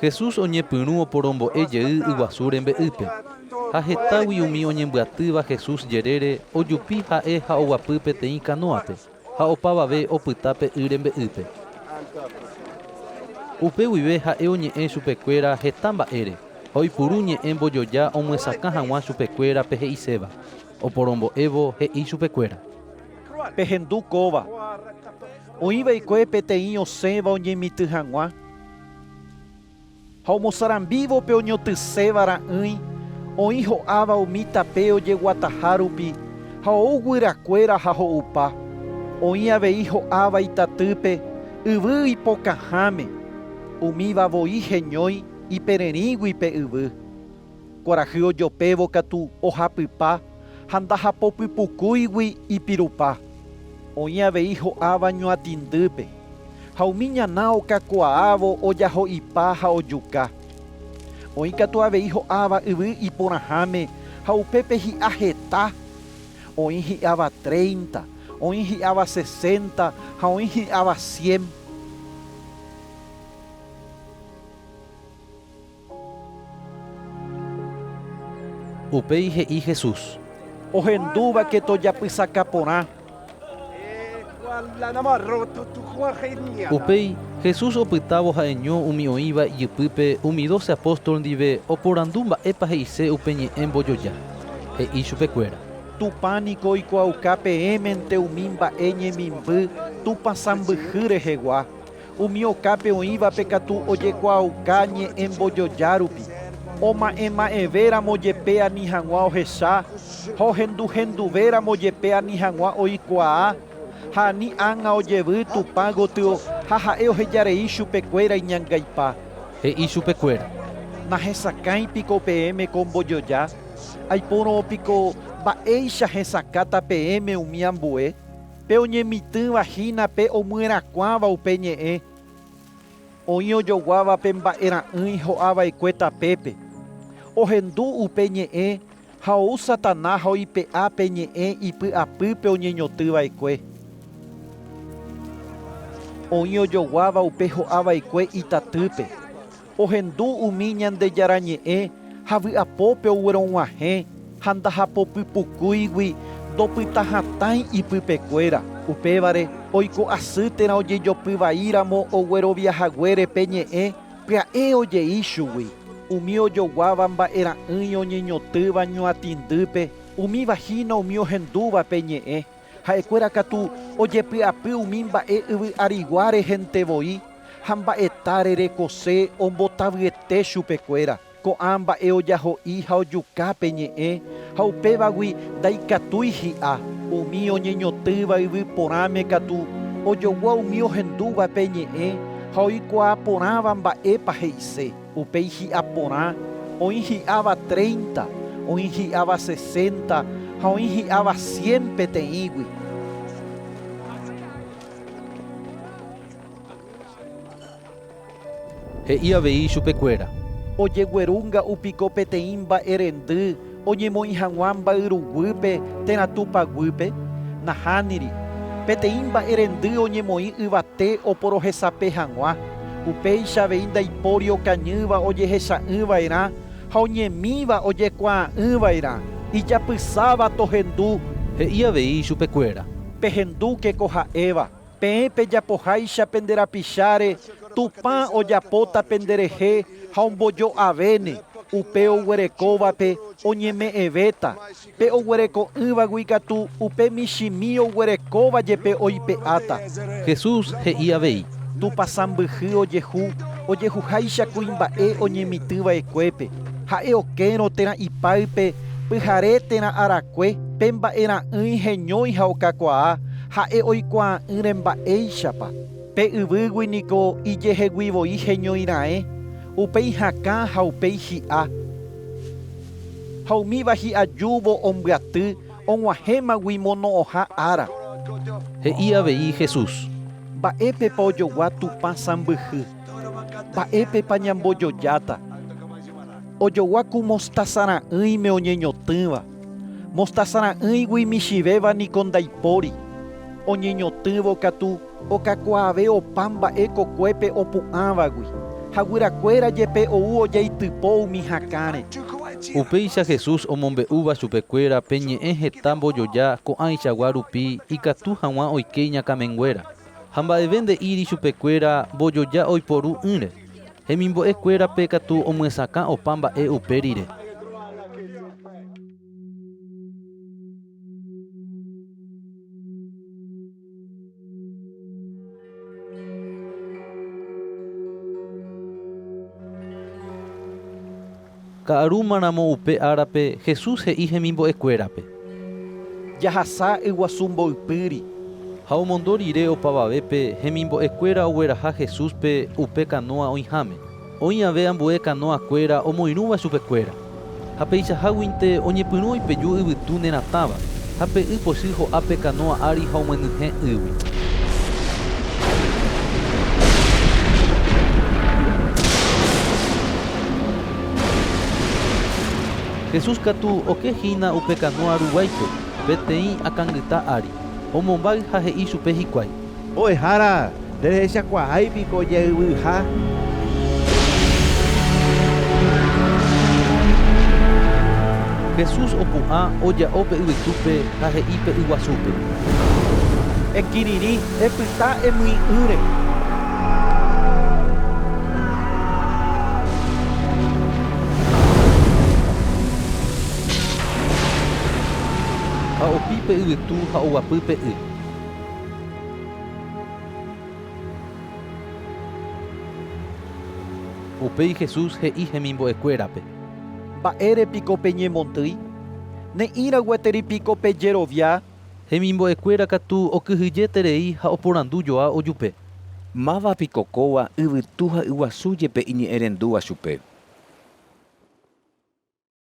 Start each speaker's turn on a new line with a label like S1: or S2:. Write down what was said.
S1: Jesús oñepyrũ oporombo'e jey yguasu rembe'ýpe. Ha hetágui umi oñembyatýva Jesús jerére ojupi ha'e ha oguapy peteĩ kanóape, ha opavave opyta pe y rembe'ýpe. Upe guive ha'e oñe'ẽ chupekuéra heta mba'ére, ha oipuru ñe'ẽ mbojoja omyesakã hag̃ua chupekuéra pe he'iséva. Oporombo'évo he'i chupekuéra.
S2: Pehendu kóva. Oĩ va'ekue peteĩ osẽva oñemitỹ hag̃ua, ha omosarambívo pe oñotyséva ra'ỹi, oĩ ho'áva umi tape ojeguataha rupi ha ou guyrakuéra ha ho'upa. Oĩ avei ho'áva itatýpe yvy ipokãháme, umíva voi heñói ipererĩgui pe yvy. Kuarahy ojopévo katu ohapypa ha ndahapopypukúigui ipirupa. Oĩ avei ho'áva ñuatĩndýpe, ha umi ñana okakuaávo ojaho'ipa ha ojuka. Oĩ katu avei ho'áva yvy iporãháme ha upépe hi'a heta, oĩ hi'áva treinta, oĩ hi'áva sesenta ha oĩ hi'áva cien.
S1: Upéi he'i Jesús.
S2: Ohendúvake tojapysaka porã.
S1: Upéi, Jesús opytávo ha'eño umi oĩva ijypýpe umi dóse apóstol ndive oporandu mba'épa he'ise upe ñe'ẽ mbojoja. He'i chupekuéra.
S2: Tupã niko oikuaauka peẽmente umi mba'e ñemimby Tupã sãmbyhy rehegua. Umi okápe oĩvape katu ojekuaauka ñe'ẽ mbojoja rupi, oma'ẽma'ẽve ramo jepe ani hag̃ua ohecha, ha ohenduhenduve ramo jepe ani hag̃ua oikuaa, ha ani ág̃a ojevy Tupã gotyo ha ha'e ohejarei chupekuéra iñangaipa.
S1: He'i chupekuéra.
S2: Nahesakãi piko peẽme ko mbojoja? Aipórõ piko mba'éicha hesakãta peẽme umi ambue? Pe oñemitỹva hína pe omyerakuãva upe ñe'ẽ, oĩ ojoguáva pe mba'e ra'ỹi ho'a va'ekue tapépe. Ohendu upe ñe'ẽ ha ou Satana ha oipe'a pe ñe'ẽ ipy'apýpe oñeñoty va'ekue. Oĩ ojoguáva upe ho'a va'ekue itatýpe. Ohendu umi Ñandejára ñe'ẽ ha vy'apópe oguerog̃uahẽ ha ndahapopypukúigui ndopytahatãi ipypekuéra. Upévare, oiko asy térã ojejopy vaíramo oguerovia haguére pe ñe'ẽ, pya'e ojei chugui. Umi ojoguáva mba'e ra'ỹi oñeñotỹva ñuatĩndýpe, umíva hína umi ohendúva pe ñe'ẽ. Ha'ekuéra katu ojepy'apy umi mba'e yvy arigua rehente voi ha mba'eta rerekose ombotavyete chupekuéra. Ko'ã mba'e ojaho'i ha ojuka pe ñe'ẽ ha upévagui ndaikatúi hi'a. Umi oñeñotỹva yvy porãme katu ojogua umi ohendúva pe ñe'ẽ ha oikuaa porãva mba'épa he'ise. Upéi hi'a porã, oĩ hi'áva treinta, oĩ hi'áva sesenta ha oĩ hi'áva cien peteĩgui.
S1: He'i avei ichupekuéra.
S2: Ojegueru nga'u piko peteĩ mba'e rendy oñemoĩ hag̃ua mbayru guýpe térã tupa guýpe? Nahániri. Peteĩ mba'e rendy oñemoĩ yvate oporohesape hag̃ua. Upéicha avei ndaipóri okañýva ojehecha'ỹ va'erã ha oñemíva ojekuaa'ỹ va'erã, ijapysáva tohendu.
S1: He'i avei ichupekuéra.
S2: Pehendúke ko ha'éva, Peẽ pejapoháicha pende rapicháre, Tupã ojapóta penderehe ha ombojo'avéne, upe oguerekóvape oñeme'ẽvéta, pe oguereko'ỹvagui katu upe michĩmi oguerekóva jepe oipe'áta.
S1: Jesús he'i avei.
S2: Tupã sãmbyhy ojehu ojehuháicha kuimba'e oñemitỹ va'ekuépe, ha'e okérõ térã ipáype pyhare térã arakue, pe mba'e ra'ỹi heñói ha okakuaa, ha'e oikuaa'ỹre mba'éichapa. Pe yvýgui niko ijehegui voi heñói raẽ, upéi hakã ha upéi hi'a. Ha umíva hi'ajúvo ombyaty og̃uahẽmagui mono'õha ára.
S1: He'i avei Jesús.
S2: Mba'épepa ojogua Tupã sãmbyhy? Mba'épepa ñambojojáta? Ojogua ku mostaza ra'ỹime oñeñotỹva. Mostaza ra'ỹigui michĩvéva niko ndaipóri. Oñeñotỹvo katu okakuaave opa mba'e kokuépe opu'ãvagui. Ha guyrakuéra jepe ou ojaitypo umi hakãre.
S1: Upéicha Jesús omombe'úva chupekuéra pe ñe'ẽ heta mbojoja ko'ãichagua rupi ikatu haguã oike iñakãmenguéra. Ha mba'eve nde'íri chupekuéra mbojoja oiporu ỹre. Hemimbo'e kuérape katu omyesakã opa mba'e upe rire. Ka'arúma ramo upe árape Jesús he'i hemimbo'e kuérape.
S2: Jahasa yguasu mboypýri.
S1: Ha omondo rire opavavépe hemimbo'e kuéra ogueraha Jesúspe upe kanóa oĩháme. Oĩ ave ambue kanóa kuéra omoirũva chupe kuéra. Ha peichaháguinte oñepyrũ oipeju yvytu ne ratãva, ha pe y pochy ho'a pe kanóa ári ha omyenyhẽ ýgui. Jesús katu oke hína upe kanóa ruguáipe, peteĩ akãngyta ári. Omombáy ha he'i chupe hikuái.
S3: Mbo'ehára, nderehechakuaái piko jayvyha?
S1: Jesús opu'ã oja'o pe yvytúpe ha he'i pe yguasúpe.
S2: Ekirirĩ, epyta emyi'ỹre.
S1: Ha opi pe yvytu ha oguapy pe y. Upéi Jesús he'i hemimbo'ekuérape.
S2: Mba'ére piko peñemondýi? Ne'ĩra gueteri piko pejerovia?
S1: Hemimbo'ekuéra katu okyhyjeterei ha oporandu joa ojupe.
S4: Máva piko kóva yvytu ha yguasu jepe iñe'ẽrendúva chupe?